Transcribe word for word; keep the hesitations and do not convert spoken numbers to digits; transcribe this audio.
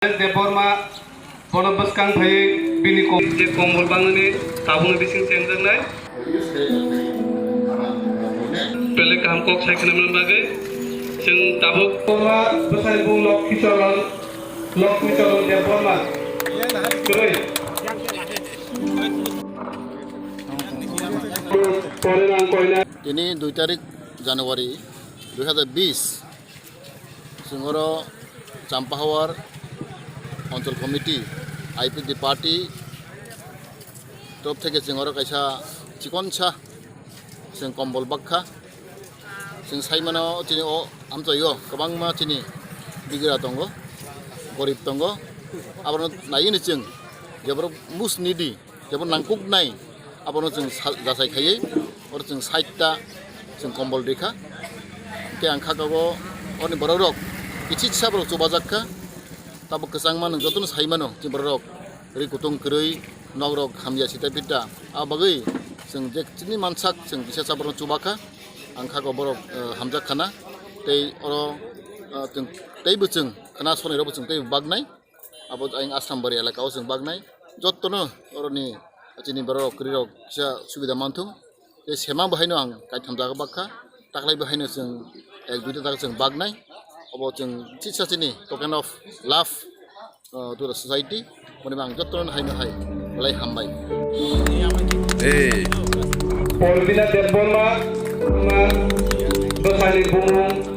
Debbarma bono bwskang phaiwi bini kom-, je kombol bangni tabukni bising chengjaknai. Belai kaham kok sai khwnamani bagwi chwng tabuk. Debbarma bwsai bung Lokhi Charan, Lokhi Charan Debbarma. Kwrwi. Pore nang koina. Tini dui tarik January dui hazar bis. Chwng oro Champahawar Anchal Committee, I P F T party torop theke chwng oro kaisa chikonsa chwng kombol bakha. Chwng sai mano chini o amchaio kwbangma chini bigra tongo, gorib tongo. Abono naiwi ni chwng je borok most needy, jebo nangkuknai, abono chwng sa-, jasai khaiwi, oro chwng sait ta chwng kombol rikha. Tei ang kha kago oroni borok rok kichisa borok chubajak kha, tabuk kwchangma nwng jotono sai mano chini borok rok ri kutung kwrwi, nok rok hamya sita pita. A bagwi chwng je chini mansak chwng kisa cha borok chubakha, ang kha kago borok, eh, hamjak khana. Tei oro, eh, chwng teibo chwng khana sonai rokbo chwng teibo baknai. Abo ayang Asrambari elaka o chwng baknai. Jottono oroni chini borok rok kwrwi rok kisa subida manthung. Tei sema bo haino ang kaitham jaga bakha. Taklai bo haino chwng ek duita jaga chwng baknai. Obo chwng chisa chini token of love, uh, to the society. Boni bo ang jottono haino hai belai hambai. Hey. Polbina Debbarma, ma, bwsani bumung.